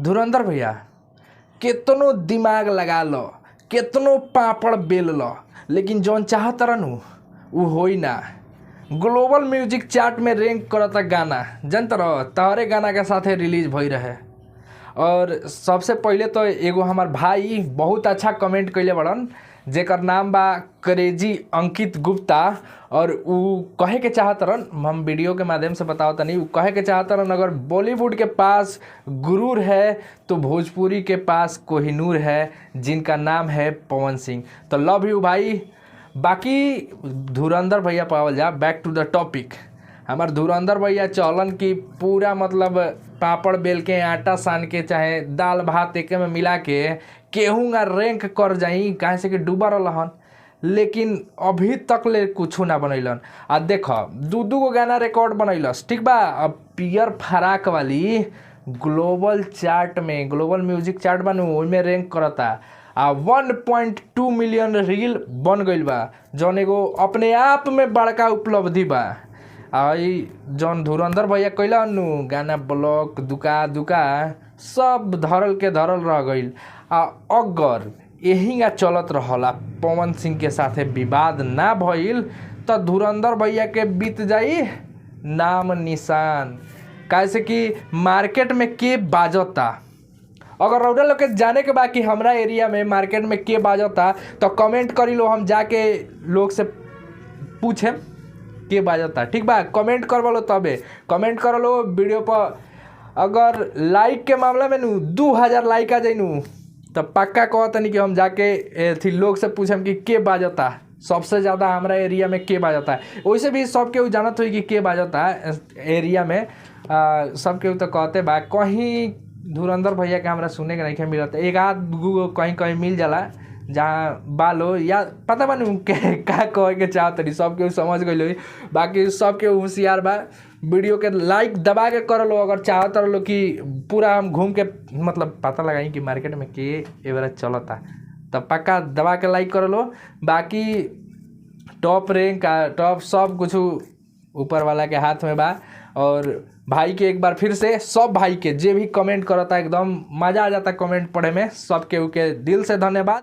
धुरंधर भैया, केतनो दिमाग लगा लो, केतनो पापड़ बेल लो, लेकिन जौन चाहत रहनु उ होई ना। ग्लोबल म्यूजिक चार्ट में रैंक करता गाना, जानत रहो तोहरे गाना के साथे रिलीज भई रहे। और सबसे पहिले तो एगो हमार भाई बहुत अच्छा कमेंट कइले बड़न, जेकर नाम बा क्रेजी अंकित गुप्ता। और उ कहे के चाहत रहन, हम वीडियो के माध्यम से बताओ तनी, उ कहे के चाहत रहन अगर बॉलीवुड के पास गुरूर है तो भोजपुरी के पास कोहिनूर है, जिनका नाम है पवन सिंह। तो लव you भाई। बाकी धुरंधर भैया पावल जा, बैक टू the topic. हमार धुरंधर भैया चलन की पूरा मतलब पापड़ बेल के आटा सान के चाहे दाल भात एके में मिला के केहूँगा रैंक कर जाई, काहे से कि डूबा रहन, लेकिन अभी तक ले कुछो ना बनैलन। आ देख दू दू गो गाना रिकॉर्ड बनैलस, ठीक बा। अब पियर फराक वाली ग्लोबल चार्ट में, ग्लोबल म्यूजिक चार्ट बनू ओइमे रैंक करता आ 1.2 मिलियन रील बन गइल बा, जौन एगो अपने आप में बड़का उपलब्धि बा। आ ई जौन धुरंधर भैया कैलन नु गाना ब्लॉक दुका दुका सब धरल के धरल रह गइल। आ अगर एहिंगा चलत रहल आ पवन सिंह के साथे विवाद ना भइल त धुरंधर भैया के बीत जाई नाम निशान। काहे से कि मार्केट में के बाजता, अगर रउरा लोग के जाने के बा कि हमरा एरिया में मार्केट में के बाजता तो कमेंट करी लो, हम जाके लोग से पूछेम के बाजता, ठीक बा। कमेंट करवलो तबे कमेंट करलो वीडियो पर। अगर लाइक के मामला में नु 2000 लाइक आ जाई नु तो पक्का कहतनी कि हम जाके अथी लोग से पूछम कि के बाजता सबसे ज़्यादा हमरा एरिया में, के बाजता। वैसे भी सब केहू जानत होई कि के बाजता एरिया में, सब केहू तो कहते बा। कहीं धुरंधर भैया के हमरा सुने के नहीं मिलत, एक आध गो कहीं कहीं मिल जाला जहाँ बालो या पता बा नु के का कहे के चाहतनी, सब केहू समझ गइल होई। बाकी सब केहू होशियार बा। वीडियो के लाइक दबा के कर लो अगर चाहत रहो कि पूरा हम घूम के मतलब पता लगाई कि मार्केट में के एबारा चलता, तो पक्का दबा के लाइक कर लो। बाकी टॉप रैंक आ टॉप सब कुछ ऊपर वाला के हाथ में बा। और भाई के एक बार फिर से सब भाई के जे भी कमेंट करता एकदम मज़ा आ जाता कमेंट पढ़े में, सब केहू के दिल से धन्यवाद।